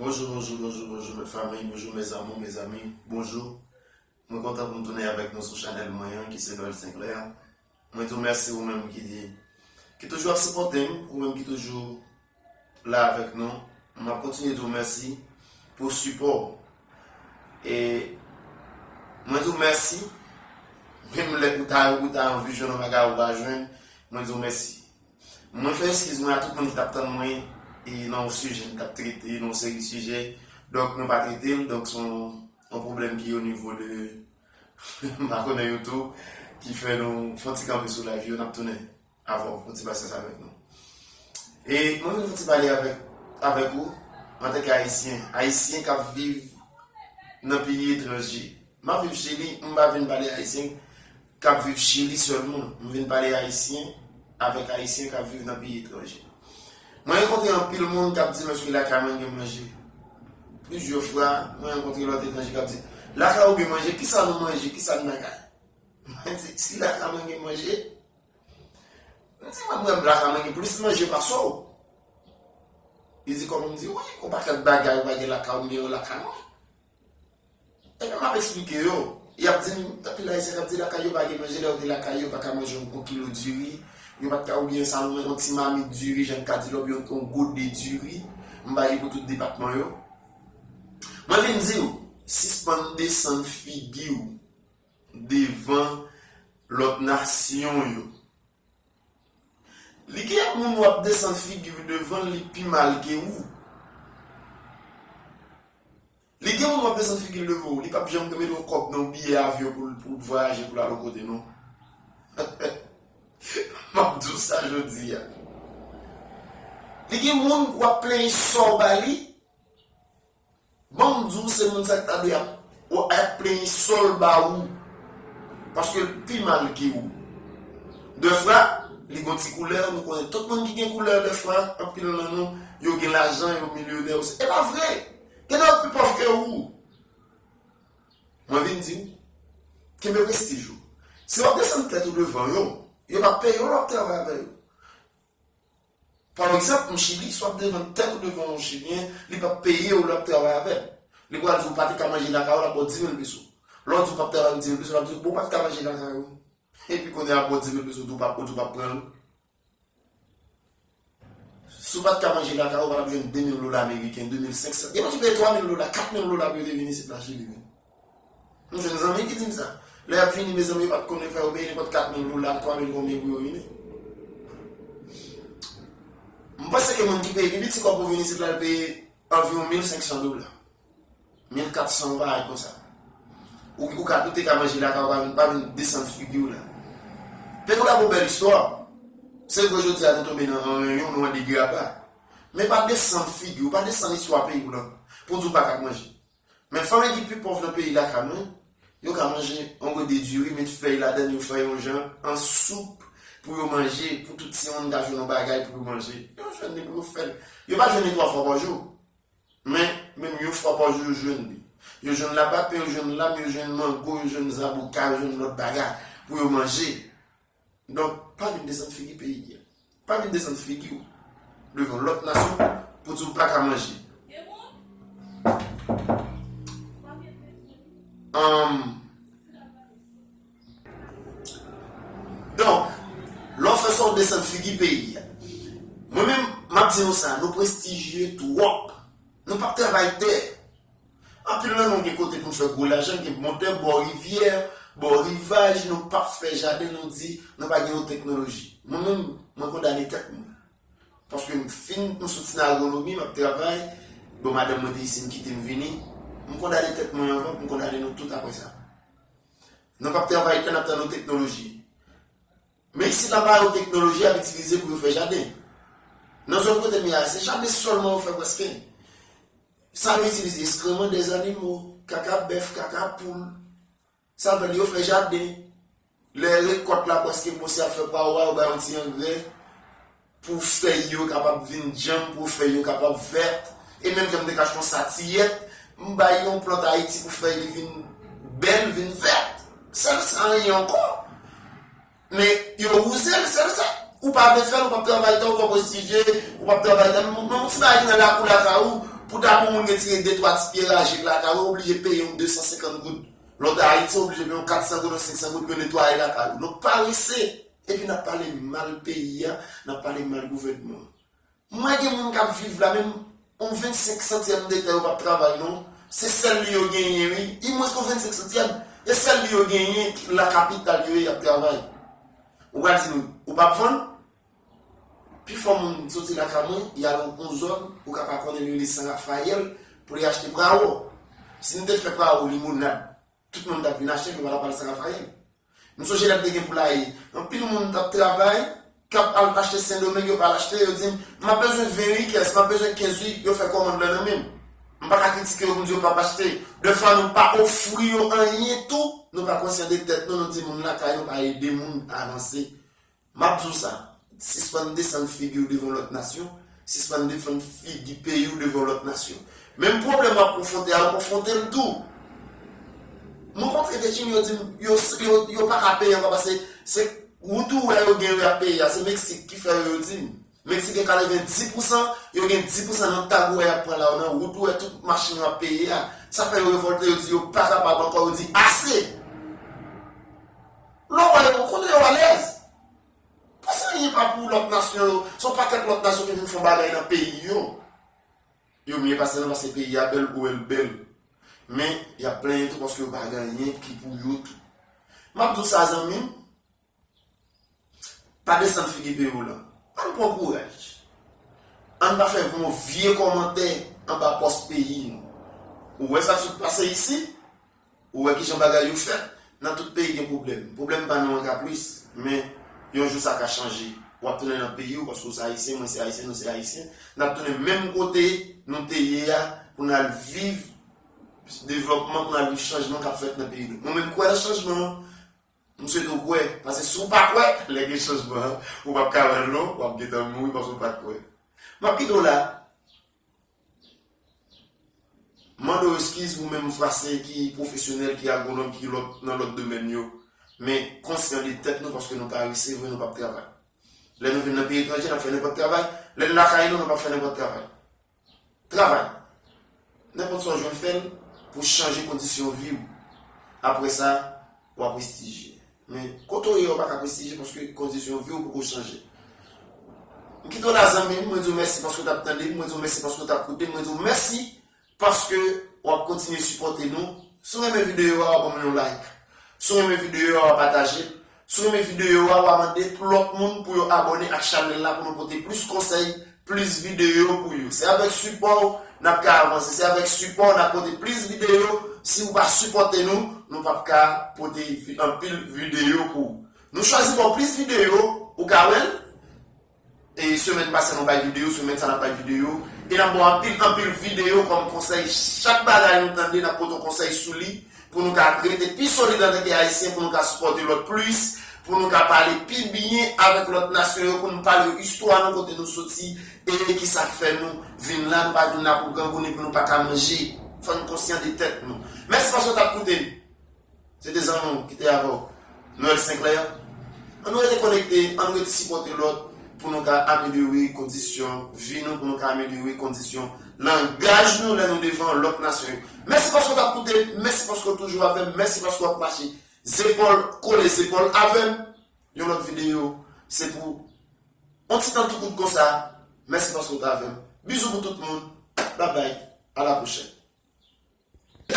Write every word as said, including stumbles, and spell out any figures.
Bonjou, bonjou, bonjou, bonjou, mes familles, bonjou, mes amours, mes amis, bonjou. Mwen kontan pou m tounen avèk nou sou chanèl mwen an, ki se Noël Sinclair. Mwen di w mèsi ou menm ki, ki toujou ap sipòte m, ou menm ki toujou la avèk nou. M ap kontinye di w mèsi pou sipò w. E mwen di w mèsi, menm lè ou ta, ou ta anvi jwenn yon bagay ou pa jwenn, mwen di w mèsi. Mwen fè eskiz mwen a tout moun ki t ap tann mwen e nan yon sijè m t ap trete, nan yon seri sijè. Donk, mwen pa trete l, donk se yon, yon pwoblèm ki o nivo de, m pa konnen YouTube, ki fè nou fè yon ti kanpe sou live yo, n ap tounen avè w, fè yon ti pasyans avèk nou. E mwen vin fè yon ti pale avèk, avèk ou, antanke Ayisyen, Ayisyen k ap viv nan peyi etranje. M ap viv Chili, m pa vin pale Ayisyen k ap viv Chili sèlman. M vin pale Ayisyen avèk Ayisyen k ap viv nan peyi etranje. Mwen rankontre anpil moun k ap di m èske lakay mwen gen manje. Plizyè fwa, mwen rankontre lòt etranje k ap di, lakay ou gen manje, kisa nou manje, kisa n bagay? Mwen di, si lakay mwen gen manje, m di, mwen, mwen, lakay mwen gen plis manje pase w. Li di, kòman? M di, wi, yon pakèt bagay ou pa gen lakay ou, m gen yo lakay mwen. Epi m ap eksplike yo. Y ap di m, anpil Ayisyen k ap di lakay yo pa gen manje, lè yo te lakay yo, yo pa ka manje yon, yon kilo diri, yo pa t ka, oubyen sa, yon ti mamit diri, jan n ka di la, oubyen yon, yon gode diri. M ba li pou tout depatman yo. Mwen vin di w, sispann desann figi w devan lòt nasyon yo. Li gen moun w ap desann figi w devan l, li pi mal ke ou. Li gen moun w ap desann figi l devan w, li p ap janm mete yon kòb nan yon biyè avyon pou l, pou l vwayaje, pou l al yon kote, non. M ap di w sa jodi a. Li gen moun w ap plenyen sò w ba li, Ban m di w, se moun sa k ta dwe ap, ap plenyen sò l ba ou. Paske l pi mal ke ou. Dèfwa, li gon ti koulè, nou konnen tout moun ki gen koulè dèfwa, anpil nan nou, yo gen lajan, yo milyonè osi. E pa vre! Gen de yo pi pòv ke ou. Mwen vin di w, kenbe prestij ou. Si w ap desann tèt ou devan yo, yo p ap peye w lè w ap travay avè yo. Pa egzanp, m Chili, si w ap desann tèt ou devan yon Chilyen, li p ap peye w lè w ap travay avè l. Li pral di w pa te ka manje lakay ou, l ap ba w dis mil peso. Lè w di w p ap travay pou dis mil peso, l ap di w, bon, w pa t ka manje lakay ou. Epi kounye a, ap ba w dis mil peso, ou di w p ap, ou di w p ap pran l. Si w pa t ka manje lakay ou, w pa t ap jwenn de mil dola ameriken, de mil senk san. Gen moun ki peye twa mil dola, kat mil dola pou yo te vin isit la Chili, wi. M jwenn zanmi ki di m sa. Lè y ap vini, mezanmi, yo pa t konnen fè yo peye nenpòt kat mil dola, twa mil konbyen pou yo vini. M panse ke moun ki peye pi piti kòb pou vin isit la, l peye anviwon mil senk san dola. Mil kat san, yon bagay konsa. Ou, ou ka, ou te ka manje lakay ou, pa vin, pa vin desann figi w la. Pè nou la gon bèl istwa. Se vre jodi a nou tonbe nan ranyon, nou an degraba. Men pa desann figi w, pa desann istwa peyi w lan. Pou w di w pa ka manje. Men fanmi ki pi pòv nan peyi lakay mwen, yo ka manje yon gode diri, met fèy ladann, yo fè yon jan an soup pou yo manje, pou tout timoun ka jwenn yon bagay pou yo manje. Yo jwenn li pou yo fè l. Yo pa jwenn li twa fwa pa jou. Men, menm yon fwa pa jou, yo jwenn li. Yo jwenn lapaten, yo jwenn lam, yo jwenn mango, yo jwenn zaboka, yo jwenn lòt bagay pou yo manje. Donk, pa vin desann figi peyi a. Pa vin desann figi w devan lòt nasyon pou di w pa ka manje. Anm, donk, lè w fè sa, w desann figi peyi a. Mwen menm, m ap di nou sa, nou prestijye twòp. Nou p ap travay tè. Anpil nan nou gen kote pou n fè gwo lajan, gen montè, bò rivyè, bò rivaj, nou p ap fè jaden, nou di nou pa gen yon teknoloji. Mwen menm, mwen kondane tèt mwen. Paske m fin, m soti nan agwonomi, m ap travay. Bon, madanm mwen te isit, m kite m vini. M kondane tèt mwen anvan, pou m kondane nou tout apre sa. Nou p ap travay tè, n ap tann yon teknoloji. Men isit la pa yon teknoloji y ap itilize pou yo fè jaden. Nan zòn kote m ye a, se jaden sèlman yo fè prèske. Sa yo itilize, eskreman dè zannimo, kaka bèf, kaka poul. Sa fè yo fè jaden. Lè rekòt la prèske bon, se ap fè pa yo a, yo bay yon ti angrè pou fèy yo kapab vin djanm, pou fèy yo kapab vèt. E menm jan m te ka achte yon satiyèt, m bay yon plant Ayiti pou fèy li vin bèl, vin vèt. Sèl sa, anyen ankò. Men yo wouze l, sèl sa. Ou pa vle fè l, ou p ap travay tè, ou pa prestijye, ou p ap travay tè. Men yon ti bagay ki nan lakou lakay ou, Pou dabò moun gen tire de twa ti pye raje k lakay ou, oblije peye yon de san senkant goud. Lè w t Ayiti, w oblije peye yon kat san goud, yon senk san goud pou yo netwaye lakay ou. Nou parese, epi n ap pale mal peyi a, n ap pale mal gouvènman an. Mwen gen moun k ap viv la, menm yon vennsenk santyèm de tè yo p ap travay non. Se sèl li yo genyen wi. I mwens ke yon vennsenk santyèm. E sèl li yo genyen, la kapital yo ye, y ap travay. Ou pral di m, ou p ap vann? Pifò moun soti lakay mwen, y al yon zòn, ou ka pa konnen, yo rele San Rafayèl, pou li achte prawo. Si n te fè prawo limonad, tout moun t ap vin achte l, yo pa t ap al San Rafayèl. M sonje lè m te gen poulaye, anpil moun t ap travay, k ap al achte Sendomeng, yo pa al achte, yo di m, "M ap bezwen ven wi, kès, m ap bezwen kenz wi," yo fè kòmand lan nan men m. M pa ka kritike yo pou m di yo p ap achte. Defwa nou pa ofri yo anyen tou, nou pa konsyan de tèt nou, nou di moun lakay nou pa ede moun avanse. M ap di w sa, sispann desann figi w devan lòt nasyon, sispann desann figi peyi w devan lòt nasyon. Menm pwoblèm w ap konfwonte a, ou konfwonte l tou. Mwen kontre de Chine, yo di m, yo, yo, yo pa ka peye ankò paske se wout ou wè yo gen yo ap peye a, se Meksik ki fè yo, yo di m. Meksik gen katrevenndis pousan, yo gen dis pousan nan tag ou wè y ap pran la yo, nan wout ou wè tout machin yo ap peye a. Sa fè yo revòlte, yo di yo pa kapab ankò, yo di ase! Lè w wè yo, konnen yo alèz. Paske anyen pa pou lòt nasyon yo. Se yon pakèt lòt nasyon ki vin fè yon bagay nan peyi yo. Yo mye pase nou paske peyi a bèl, ou wè l bèl. Men, y ap plenyen tou paske yo pa gen anyen ki pou yo tou. M ap di w sa, zanmi m, pa desann figi peyi w lan. Ann pran kouraj. Ann pa fè yon vye kòmantè anba pòs peyi nou. Ou wè sa k sot pase isi? Ou wè kijan bagay yo fèt? Nan tout peyi gen pwoblèm. Pwoblèm pa nou an ka plis, men yon jou sa ka chanje. W ap tounen nan peyi w, paske w se Ayisyen, mwen se Ayisyen, nou se Ayisyen. N ap tounen menm kote nou te ye a, pou n al viv devlòpman, pou n al viv chanjman k ap fèt nan peyi nou. Mwen menm kwè nan chanjman an, m swete w kwè. Paske si w pa kwè, lè gen chanjman an, ou p ap ka wè l non, w ap gentan mouri paske w pa t kwè. M ap kite w la. Mande w eskiz ou menm fransè ki pwofesyonèl, ki agwonòm, ki lòt, nan lòt domèn yo. Men konsyan de tèt nou paske nou parese vre, nou p ap travay. Lè nou vin nan peyi etranje, n ap fè nenpòt travay. Lè n lakay nou, nou p ap fè nenpòt travay. Travay. Nenpòt sa w jwenn, fè l pou chanje kondisyon vi w. Apre sa, w a prestije. Men, kote w ye a, w pa ka prestije paske kondisyon vi w poko chanje. M kite w la, zanmi m, mwen di w mèsi paske w t ap tande m, mwen di w mèsi paske w t ap koute m, mwen di w mèsi paske w ap kontinye sipòte nou. Si w renmen videyo a, w a ban m yon like. Si w renmen videyo a, w a pataje l. Si w renmen videyo a, w a mande pou lòt moun pou yo abòne ak chanèl la pou nou pote plis konsèy, plis videyo pou yo. Se avèk sipò w n ap ka avanse. Se avèk sipò w n ap pote plis videyo. Si w pa sipòte nou, nou p ap ka pote vi-, anpil videyo pou ou. Nou chwazi ba w plis videyo, ou ka wè l. E semèn pase nou bay videyo, semèn sa n ap bay videyo. E n ap ba w anpil, anpil videyo kòm konsèy. Chak bagay nou tande, n ap pote yon konsèy sou li pou nou ka rete pi solid antanke Ayisyen, pou nou ka sipòte lòt plis, pou nou ka pale pi byen avèk lòt nasyon yo, pou nou pale yo istwa nou, kote nou soti, e kisa k fè nou vin la, nou pa vin la pou grangounen, pou nou pa ka manje. Fò n konsyan de tèt nou. Mèsi paske w t ap koute m. Se te zanmi w ki te avè w, Noël Sinclair. Ann nou rete konekte, ann nou rete sipòte lòt pou nou ka amelyore kondisyon vi nou, pou nou ka amelyore kondisyon langaj nou lè nou devan lòt nasyon yo. Mèsi paske w t ap koute, mèsi paske w toujou avè m, mèsi paske w ap mache zepòl kole zepòl avè m. Yon lòt videyo, se pou yon ti tan tou kout konsa. Mèsi paske w t avè m. Bizou pou tout moun. Babay. A la pwochèn.